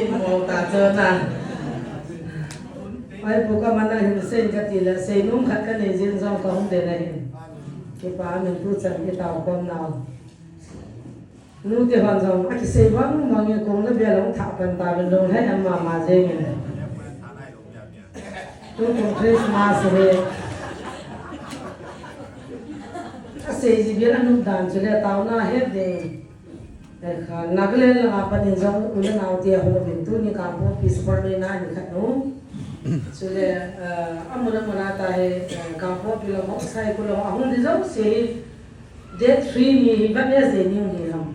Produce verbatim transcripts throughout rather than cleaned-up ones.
Mo ta cho na. Ai pu ka mana hin sen ka ti la, sei nung khat ka nei jin jong ka hung de na hin. Kipa min tu chan ki tao kom nau. Nu te hon jong, a kisei vang vang e kong na bia long tha pan ta bin long hai am ma ma jeng e. Tu kong Christmas he. A sei ji bia anu dan chu le tao na he de. Eh, kha, Nagaland langa panin jong u le nau te a hung uvin tuni Kangpokpi Super Day na ni khat nu. Chule, eh, amun amun a ta he, eh, Kangpokpi lama, Saikul lama, ahung di jong se hi date three ni hi Wednesday ni hi ham.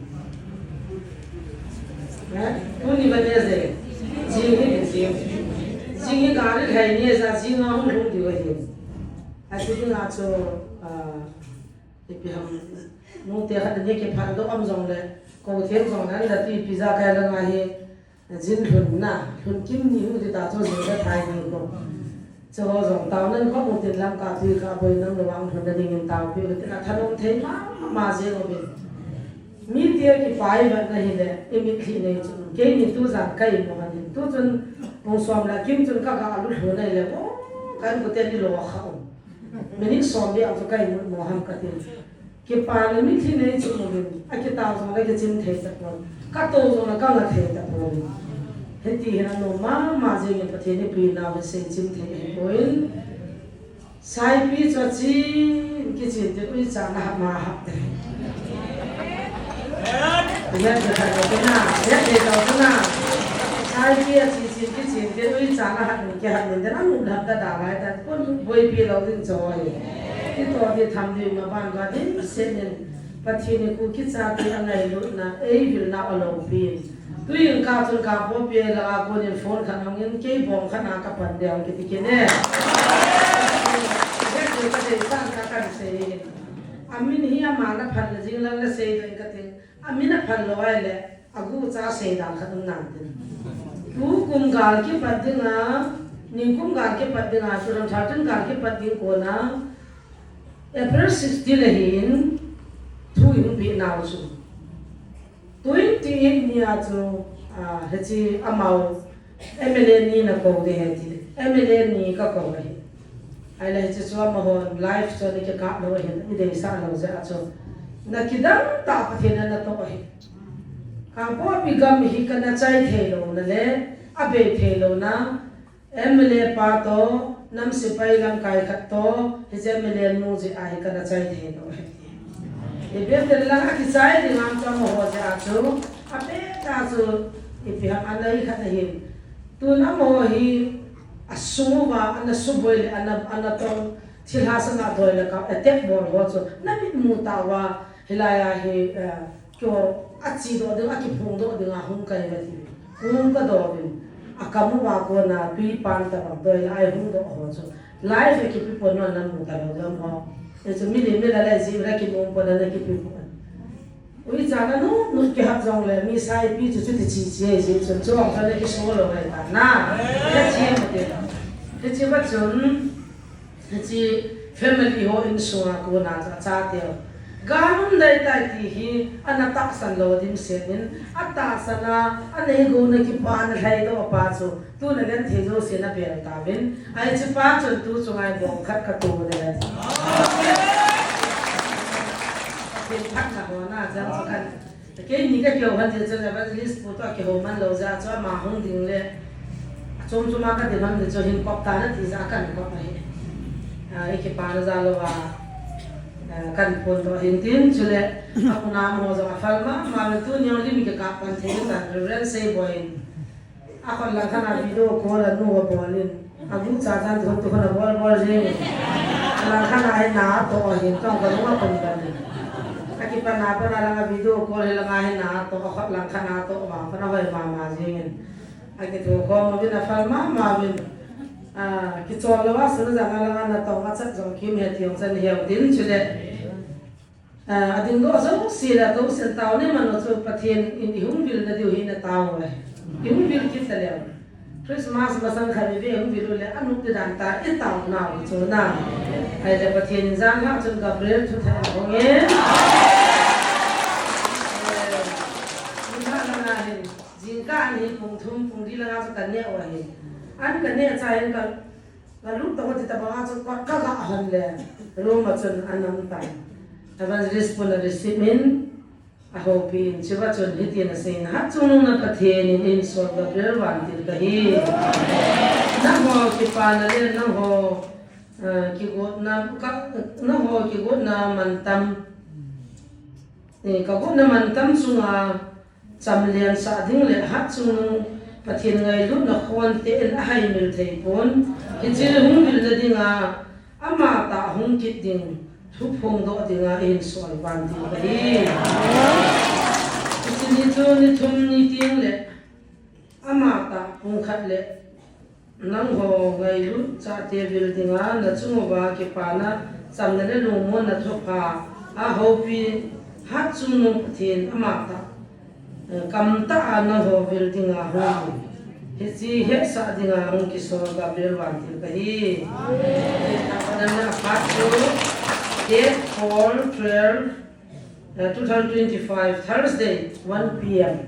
Eh, tuni Wednesday. Jing hi, jing. Jing hi gari khai ni sa jing a hung hung di wa hi. A si ding a chu, ah, Ipi ham, nu te khat ni kiphal doh am jong le, ko them jong le, an la ti pi ja kai la nga hi, jin lhun na, lhun kim ni hu ti ta chu jin la thai ni ko. Chu ho jong tao nan ko mu tin lam ka tui ka boi nam lo ang lhun na ding in tao pi tin a thanom thei ma ma je ko bi. Mi te kipai ba na hi le, i mit hi nei chu. Kei ni tu jan kai mo han tu chun, pung som la kim chun ka ga lu lhun nei le ko, kan ko te ni lo kha. Minute som bia chu kai mu mo ham ka tin. Kipa le mitlhi nei chu mo bin. A kitao jong le kichim thei ta pon. Ka to jong le ka nga thei ta pon. Hiti hin a nom ma ma jing in Pathen ipi nau hi sei chim thei hi pon. Saipi chu a chin, kichin te ui cha na hap ma hap te. Vet te ta ko na, vet te ta ko na. Saipi a chi chin kichin te ui cha na hap min ke hap min de na mu hap ta da lai ta. Kon boi pi lo ding cho hi. Ti to ti tham ding ma ban ba ding se nin. Pathen in Kuki chate a ngailutna, ei vilna a lopin. Tuin ka chun Kangpokpi langa konin phone khat hongin kei bong khat a ka pan ding kiti kit e. Heti ka deisah ka kan sei. Amin hi ama na phat le jing lang le sei ding ka tin. Amin a phat lou ahile, agucha sei dan khat um nan tin. Tukum gal kipat dinga, nikum gal kipat dinga, two thousand thirteen gal kipat ding kona, April sixteen le hin, thu i hung pi nau chu. Twenty-eight ni a chu, ah, hiche amau M L A ni na kou ding ahi ti. M L A ni ka kou ahi. Ahile hiche chu amahon live chu ana kikap lou ahin, i deisah lou jeh a chu. Na kidang tah Pathen in ana toh ahi. Kangpokpi gam hi kana chai thei louna le, abei thei louna, M L A pa toh, nam sepai lamkai khat toh, hiche M L A nu jeh a hi kana chai thei lou ahi. Ipi ham itile lang a kichai ding ham chu amaho jeh a chu, apet a chu, ipi ham ana hi khat ahin. Tun amaho hi, asung uva, ana suboi le, ana, ana tong, thilha sanga doi le ka, attack bol ho chu, na mit mu tauva, hilai a hi, eh, Kio, achi doh ding, akiphong doh ding a hung kai va ti. Hung ka doh vin. Akam uva kona tui pan tabang doi la ai hung doh ho chu. Live e kipi pon non nan mu ta lo dam ho. E chu mi le mi la le ji ra ki mu pon na kipi pon. Ui cha na nu, nu ki hap jong le mi saipi chu chu ti chi chi e ji chu chu ong cha le ki so lo le ta na. Ka chi mo te. Ka chi va chun. Hiche family ho insunga kona chu achateu. Gal um dai tai ti hi ana tahsan lou dimset in, atahsan a, anei go na kipa na lhai doh pa chu, tuna genthei jouse na bel tauvin. Ahi hiche pa chun tu chunga bong khat ka to de. Pathen phatna ho na jang chu kan Keini ka kihou han jeh chun evangelist pu toh kihou man lou jeh a chu ama hung ding le. Achom chom a ka ding ham ti chu hin kop ta na ti jeh a kan kop ahi. A, i kipana jal uva, a, kan phone doh hin tin chule. Akhuna mo jong aphal mama le tuni jong lim kikap pan thei tan Reverend Seiboi in. Akhut lang khat a video call anu abol in. Agucha chan tu tu khat abol bol jing in. Lang khat a hi na toh hin tong ka lunga pon pon in. Akipan a pan a lang a video call hi lang a hi na toh, akhut lang khat a toh vang pan a hoi mama jing in. Akithukhom uvin aphal mama uvin. A, kichol lou a sun jang a lang a na tong a chat jong kim he ti jong chan he u tin chule. A, ading doh jouse le, tou sen tao ne man u chu Pathen in i hung vil na diu hi na tao e. I hung vil kit ta leu. Christmas masang khat i ve hung vil u le, anu ti dan ta i tao nau chu na. Ahile Pathen in jan ha chun Gabriel thu thei hong e. Eh, ni ha na na hin. Jingkah ni pung thum pung Ka neh u ahi. An ka neh chai in ka, ka lut tong u ti tabang a chu ka, ka ga hon le. Room a chun an um tan. Evangelist pun a receive in, a houpi in, chuva chun hitin a sei in, Hatchungnung na Pathen in, insol Gabriel vantil kahi. Nangho kipana le nangho, eh, kigotna, ka, nangho kigotna mantam, eh, ka gotna mantam chunga, Chamlian sah ding le hatchungnung Pathen ngailutna khonte in ahaimil thei pon. Hiche hung vilna dinga, ama tah hung kit ding, thu phongdoh dinga eihin sol vantil kahi. Hiche ni chu ni thum ni teng le, ama tah pung khat le, Nangho ngailut chate vil dinga, nachung uva kipana, chamna le lungmonna thupha, a houpi, hatchungnung Pathen ama tah, eh, kamtah a nangho vil dinga hung. Hiche hetsah dinga hung kisol Gabriel vantil kahi. Amen. Amen. Date four twelve, Uh, two thousand twenty-five, Thursday, one P M.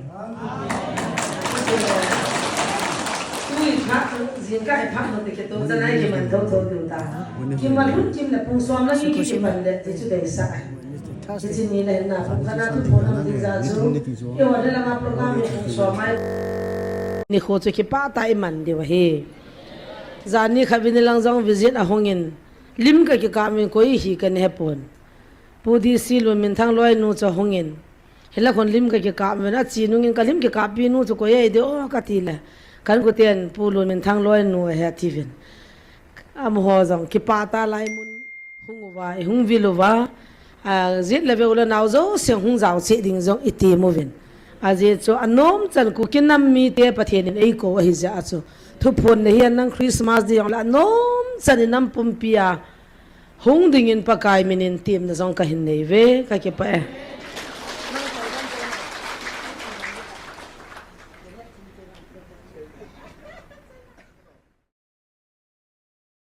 Tui phat, jingkah phat, no te kito, janai kiman tho tho tu ta. Kiman hun kim le pung som na ki kiman le, ti chu dei sa. Ti chi ni le na, pung kana tu pung na ti ja chu. Yo, le la ma program ni pung som mai. Nikho chu kipah tah a iman diu ahi. Jani kha vin lang jong visit a hung in. Lim ka kikap in koi hi ka ne pon. Pu D C Lunminthang loinu chu hung in. Hilai khun lim ka kikap uvin, achi nungin ka lim kikappi nu chu koi ahi de o ka ti le. Kan kuten Pu Lunminthang loinu ahi ati uvin. Amaho jong kipah tah a lai mun hung uva, i hung vil uva. A, jet le veu le nao jouse hung jao cheh ding jong i ti uvin. Ajeh chu anom chan Kuki nam mite Pathen in eikou ahi jeh a chu. Thuphon na hian nang Christmas ding jong le anom chan i nam pumpi a. Hung dingin Pakai min in temna jong ka hin nei ve, ka kipah e.